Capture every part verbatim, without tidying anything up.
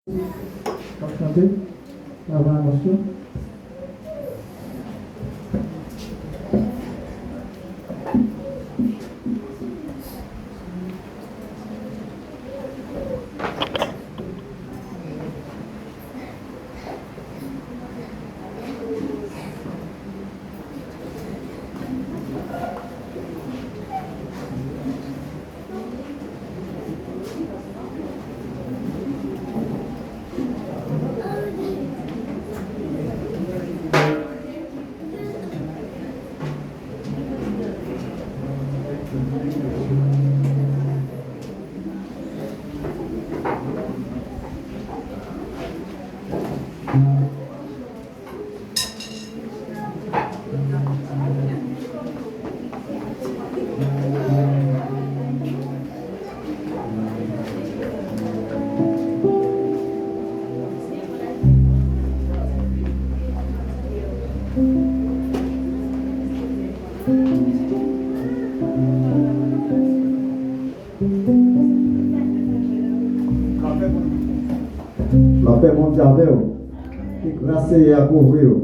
N ap chante. N ap anons yo. Lapè Bondye avè w. Ke gras Seyè a kouvri w.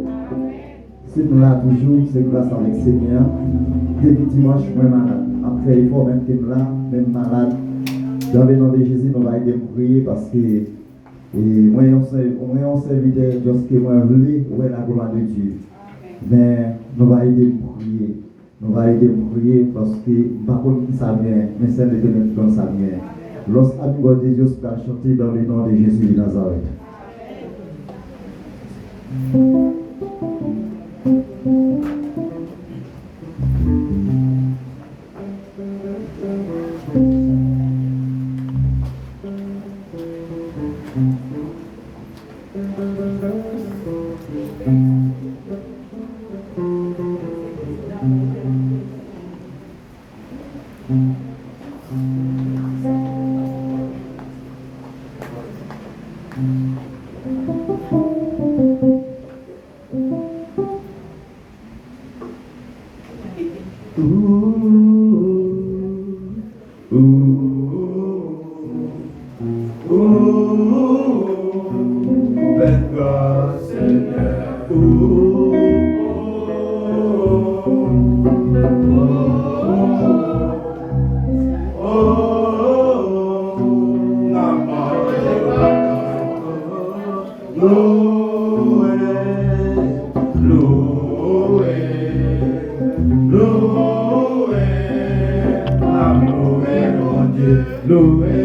Si m la toujou, se gras avèk Senyè a. Depi dimanch, mwen malad. M ap fè efò, menm ke m la, men m malad. Dans le nom de Jésus, nou va ede m priye, paske, e, mwen yon sè-, mwen yon sèvitè, just ke mwen vle wè la gloire de Dieu. Men, nou va ede m priye. Nou va ede m priye paske m pa konn ki sa m genyen, men sèl Letènèl ki konn sa m genyen. Los Amigos de Dios pral chante dans le nom de Jésus de Nazareth. Louwe, louwe, louwe, n ap louwe Bondye. Louwe,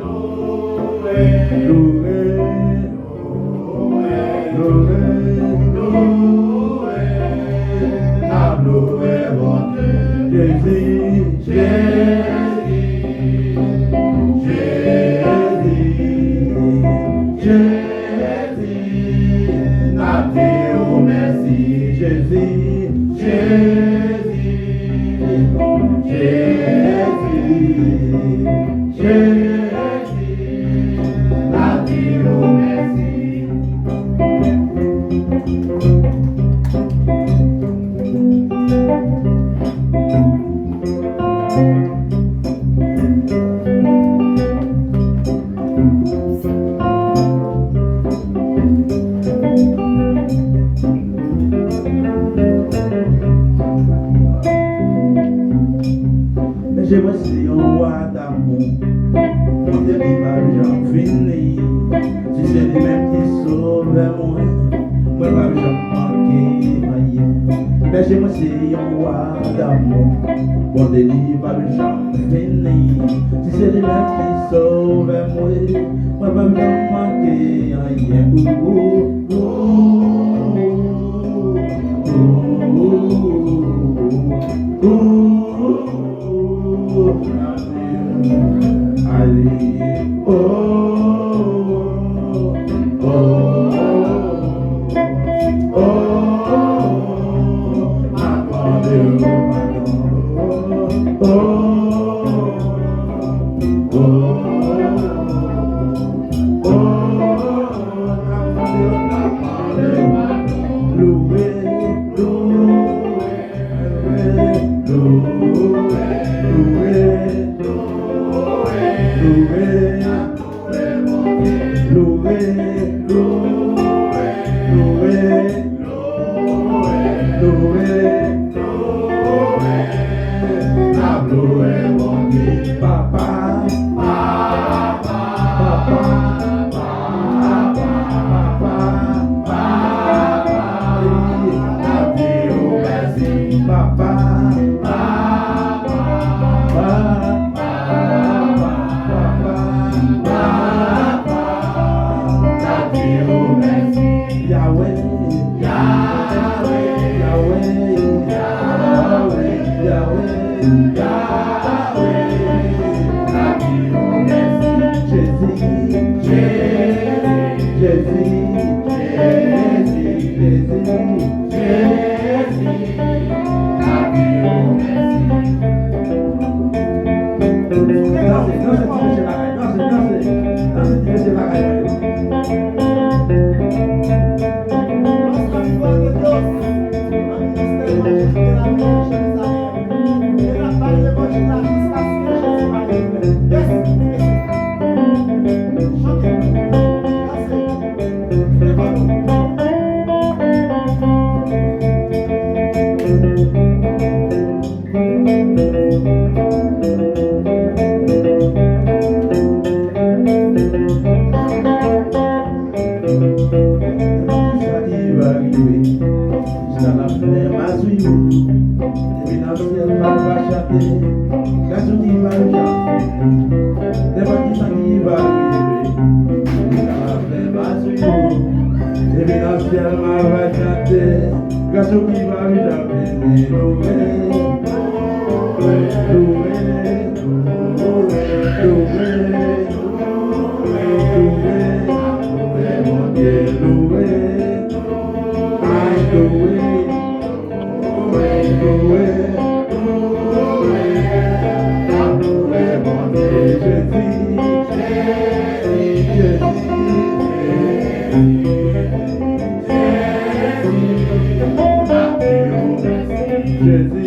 louwe, louwe, louwe, louwe, n ap louwe Bondye. Jezi, Jezi, Jezi, Jezi. Jezi, n ap di ou mèsi, Jezi, Jezi, Jezi, Jezi, n ap di ou mèsi. Bèje mwen se yon wa damou, bonte li pa janm fini. Si se li menm ki sovè mwen, mwen p ap janm manke anyen. Bèje mwen se yon wa damou, bonte li p ap janm fini. Si se li menm ki sovè mwen, mwen p ap janm manke anyen. Ou, ou, ou, ou, ou, ou. Ay, oh, oh, oh, oh, oh, m ap mande w padon. Oh, oh, oh, oh, oh, m ap mande w Louwe, louwe, louwe, louwe, louwe, n ap louwe Bondye. Papa, papa, papa, papa, papa, papa, n ap di ou mèsi. Papa, papa, papa, papa, papa, papa, n ap di ou mèsi. Yahweh, Yahweh, Yahweh, Yahweh, Yahweh, Yahweh, n ap di ou mèsi. Jezi, Jezi, Jezi, Jezi, Jezi, Jezi, n ap di ou mèsi. Danse, danse ti mesye lakay, danse, danse, danse ti mesye lakay mwen yo. Depi sa ki va rive, jiska lafen mazouyo. Depi nan syèl m ap va chante, gras ou ki va janm fini. Nenpòt ki sa ki va rive, jiska lafen mazouyo. Depi nan syèl m ap va chante, gras ou ki va janm fini. Louwe, louwe, louwe, louwe, louwe, louwe Bondye, louwe, ay, louwe, louwe, louwe, louwe, louwe Bondye, Jezi, Jezi, Jezi, Jezi, Jezi, Jezi.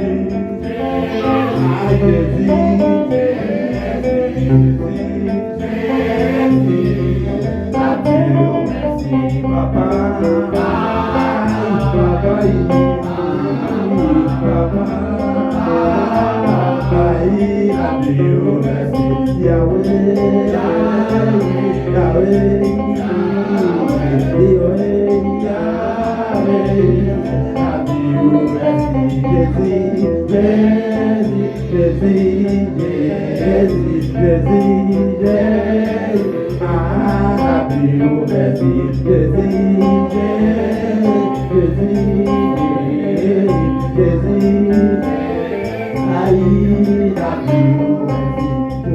Ay, Jezi, Jezi, Jezi, Jezi, n ap di ou mèsi, papa. Ay, papa, ay, papa, ay, n ap di ou mèsi, Yahweh, Yahweh, Yahweh, Yahweh, n ap di ou mèsi, Jezi, Jezi. Jezi, Jezi, Jezi, Jezi, ah, n ap di ou mèsi. Jezi, Jezi, Jezi, Jezi, ay, n ap di ou mèsi.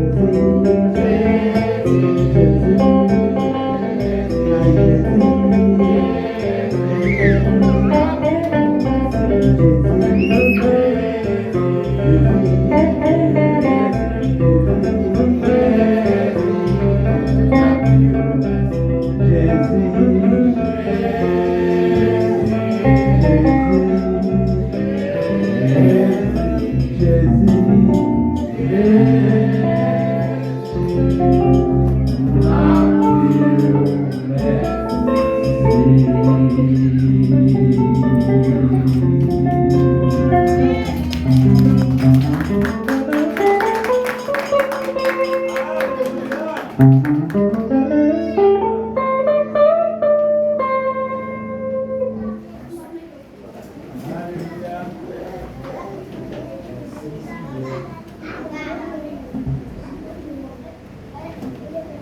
Jezi, Jezi, Jezi, ay, Jezi.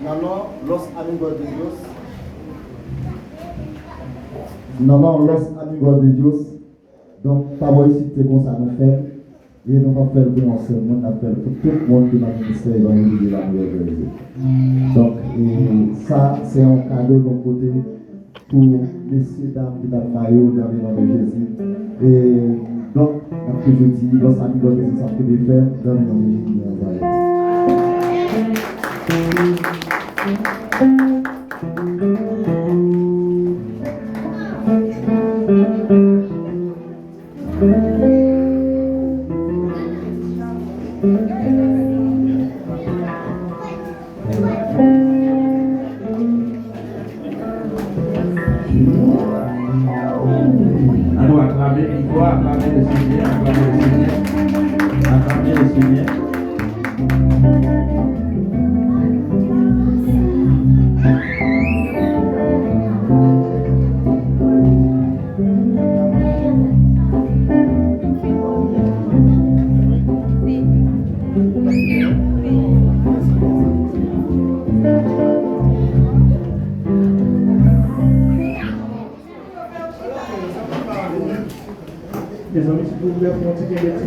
No, no, los amigos de Dios. No, no, los amigos de Dios. Donk, pa bò isit, se konsa nou fè l. E nou p ap fè l pou yon sèl moun, n ap fè l pou tout moun ki nan ministè evanjelik de la Nouvelle Jerusalem. Donk, e sa, se yon kado nou pote pou mesye dam ki t ap mayo nan non de Jezi. E donk, n ap toujou di, los amigos de Dios ap kenbe fèm nan non de Jezi de Nazarèt. Viktwa, aklame le Senyè, aklame le Senyè, aklame le Senyè. Mezanmi, silvouplè, fè yon ti kenbe ti